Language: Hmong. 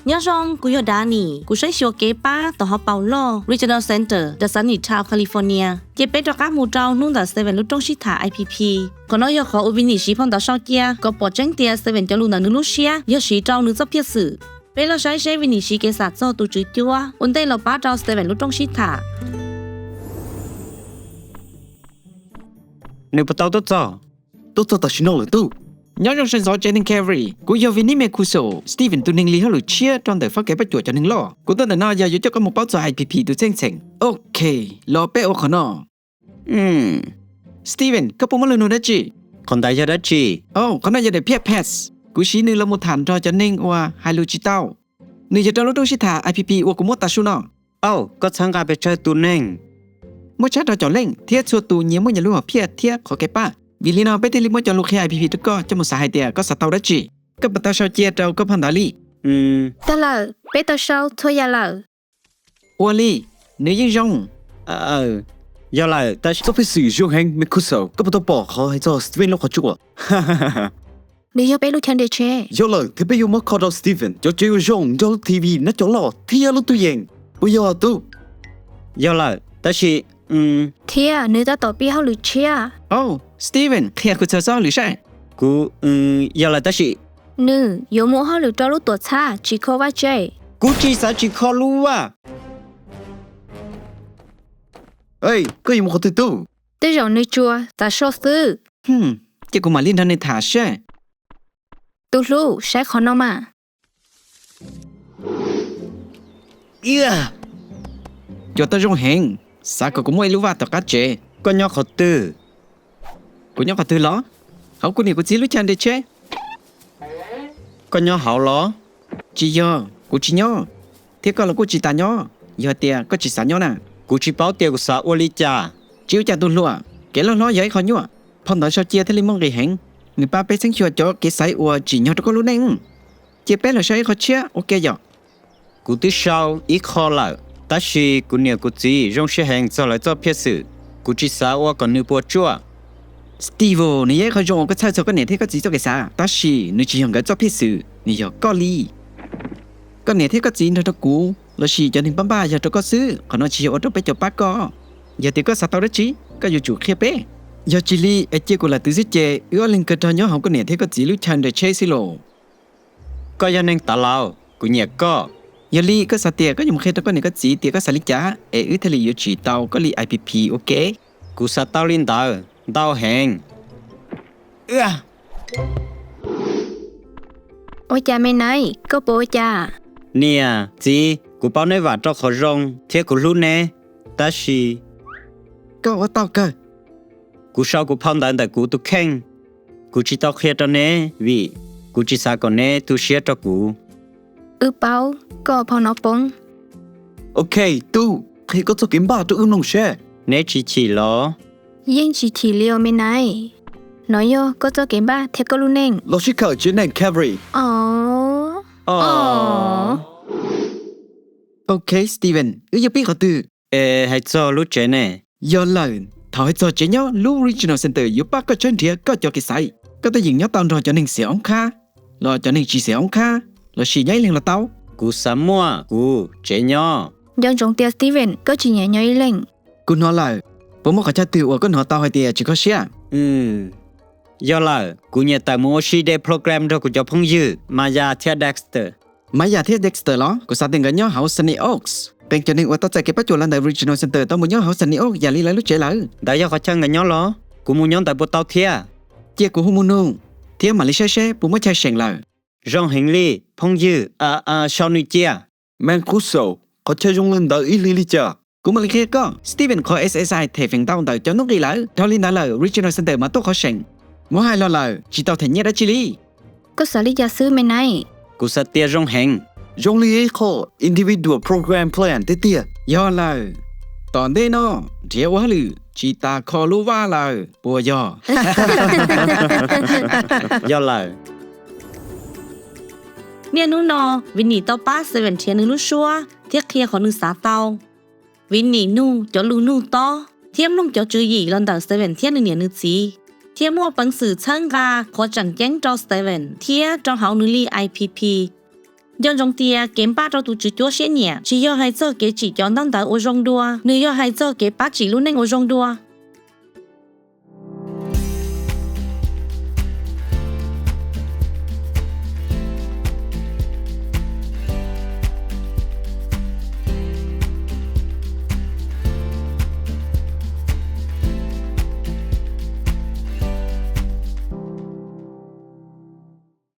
Nyob zoo, kuv yog Danny. Kuv saib xyuas kev pab tom hauv paus loj Regional Center nram Sunnytown, California. Ces peb rov qab mus rau hnub ntawm Steven lub rooj sib tham I P P. Qhov no yog qhov uas Vinny siv phau ntawv sau cia kom pom tseeb tias Steven cov lus ntawm nws lub siab yog siv rau nws txoj phiaj xwm. Peb los saib seb Vinny siv kev xam txog tus tswv cuab ua ntej los pab rau Steven lub rooj sib tham. Nws puas tau tuaj txog? Tuaj txog tam sim no lawm tub. Nyob zoo sawv ntxov tsev neeg Calvary, kuv yog Vinny Mancuso, Steven tus neeg li hauj lwm tshiab rau ntawm fab kev pab cuam cov neeg loj. Kuv tuaj ntawm no yog yuav coj koj mus paub txog I P P tus txheej txheem. Ok, los peb ua qhov no. Steven, koj puas muaj lus nug dab tsi? Qhov ntawd yog dab tsi? Au, qhov no yog daim phiaj pass. Kuv siv nws los mus tham nrog cov neeg uas hais lus tsis tau. Nws yog rau lub rooj sib tham I P P uas kuv muab tas su no. Au, koj txhawb nqa pes tsawg tus neeg? Muab tshab rau caum leej thiab txhua tus nyias muaj nyias lub hom phiaj thiab qhov kev pab. Vim li no peb thiaj li muab cov lus qhia I P P rau koj coj mus xav hais tias koj xav tau dab tsi. Koj puas tau sau cia rau koj phau ntawv li? Tag lawm, peb tau sau txhua yam lawm. Ua li, nws yeej zoo. Yog lawm, tab sis txoj phiaj xwm zoo heev, Mancuso. Koj puas tau pom qhov hais txog Steven lub qhov tsua? Nws yog peb lub chaw nres tsheb. Yog lawm, thiab peb yuav muab kho rau Steven cov tsev uas zoo nrog lub T V, nab cov loj thiab lub tub yees. Puas yog tub? Yog lawm, tab sis... Thiab nws tab tom pib hauj lwm tshiab. Au, Steven, qhia kuv txhawm txoj hauj lwm saib. Kuv... Yog lawm, tab sis... Nws yuav mus ua hauj lwm rau lub tuam txhab tsim kho vaj tse. Kuv tsis xav tsim kho lub vaj. Koj yuav mus qhov twg tub? Tej zaum nws tsuas txav so xwb. Ces kuv mam li nrog nws tham seb. Tus hlub, saib qhov no mas. Cua tau zoo heev, xav kom kuv muaj ib lub vaj tom qab tsev. Koj nyob qhov twg? Kuv nyob qhov twg los? Hauv kuv niam kuv txiv lub chaw nres tsheb. Koj nyob hauv los? Tsis yog, kuv tsis nyob, thiab koj los kuj tsis tas nyob, yog hais tias koj tsis xav nyob na. Kuv tsis paub tias kuv xav ua li cas. Tsis ua cas tus hluas, kev loj hlob yog ib qho nyuaj. Phau ntawv sau cia thiaj li muaj nqis heev, nws pab peb txheeb xyuas cov kev xaiv uas tsim nyog rau koj lub neej. Cia peb los sau ib qho tshiab ua ke yom. Kuv twb sau ib qho lawm, tab sis kuv niam kuv txiv zoo siab heev txog lawv txoj phiaj xwm. Kuv tsis xav ua kom nws puas tsuaj. Stevo, nws yog ib qho zoo uas koj txhawj txog koj niam thiab koj txiv txoj kev xav, tab sis nws tsis yog nkawd txoj phiaj xwm, nws yog koj li. Koj niam thiab koj txiv nrog rau kuv lossis cov neeg pab npaj yog rau koj xwb, qhov no tsis yog ua rau peb cov pab koj. Yog tias koj xav tau dab tsi, koj yuav tsum qhia peb. Yog tsis li es cia kuv lam twv xwb ces wb ob leeg kawg rog nyob hauv koj niam thiab koj txiv lub chaw nres tsheb xwb los. Koj yog neeg tav laus, kuv nyiam koj. Yog li koj xav tias koj yuav mus qhia rau koj niam koj txiv tias koj xav li cas es wb thiaj li yuav tsim tau koj li I P P ua ke? Kuv xav tau li ntawd ntau heev. Ua cas me nai, koj puas ua cas? Niam, txiv, kuv paub neb vam rau qhov zoo thiab kuv hlub neb, tab sis... Koj ua tau kawg. Kuv sau kuv phau ntawv ntawm kuv tus kheej. Kuv tsis tau qhia rau neb vim kuv tsis xav kom neb tu siab rau kuv. Wb paub koj ua phau no poob. Ok, tub, qhia koj txoj kev npaj rau wb mloog seb. Neb tsis chim los? Yeej tsis chim li os me nai. No yog koj txoj kev npaj thiab koj lub neej. Los sib khawm tsev neeg Calvary. Ok, Steven, wb yuav pib qhov twg? Es hais txog lub tsev ne? Yog lawm, thaum hais txog tsev nyob, lub Regional Center yuav pab koj tshawb nrhiav koj cov kev xaiv. Koj twb yeem nyob tau nrog cov neeg xiam oob khab los cov neeg tsis xiam oob khab, lossis nyob ib leeg los tau. Kuv xav muaj kuv tsev nyob. Nco ntsoov tias Steven, koj tsis nyiam nyob ib leeg. Kuv hnov lawm. Puas muaj qhov chaw twg uas koj hnov tau hais tias tsis kho siab? Yog lawm, kuv nyiam tawm mus ua si day program nrog kuv cov phooj ywg Maya thiab Dexter. Maya thiab Dexter los? Kuv xav tias nkawd nyob hauv Sunny Oaks. Qee cov neeg uas tau txais kev pab cuam los ntawm Regional Center tau mus nyob hauv Sunny Oaks yam li lawv lub tsev lawm. Ntawd yog qhov chaw nkawd nyob los? Kuv mus nyob ntawd puas tau thiab? Cia kuv hu mus nug thiab mam li saib seb puas muaj chaw seem lawm. Zoo heev li, phooj ywg, sau nws cia. Mancuso, qhov chaw zoo li ntawd ib hlis li cas? Kuv mam li qhia koj. Steven qhov S S I them feem ntau ntawm cov hnub nqis lawm. Dhau li ntawd lawm, Regional Center mas tuaj qhov seem. Muab hais los lawm, tsis tau them nyiaj dab tsi li. Koj xav li cas xwb me nai? Kuv xav tias zoo heev. Zoo li ib qho individual program plan tiag tiag. Yog lawm, tom ntej no nrhiav ua hauj lwm tsis tas kho lub vaj lawm puas yog? Yog lawm. Niaj hnub no, Vinny tau pab Steven nrhiav nws lub suab thiab qhia qhov nws xav tau. Vinny nug cov lus nug tob thiab mloog cov tswv yim los ntawm Steven thiab nws niam nws txiv, thiab muaj peev xwm txhawb nqa qhov tseem ceeb rau Steven thiab rau hauv nws li I P P. Nco ntsoov tias kev npaj rau tus Tswv cuab siab nyiam tsis yog hais txog kev tsim cov ntaub ntawv ua zoo dua, nws yog hais txog kev pab tsim lub neej ua zoo dua.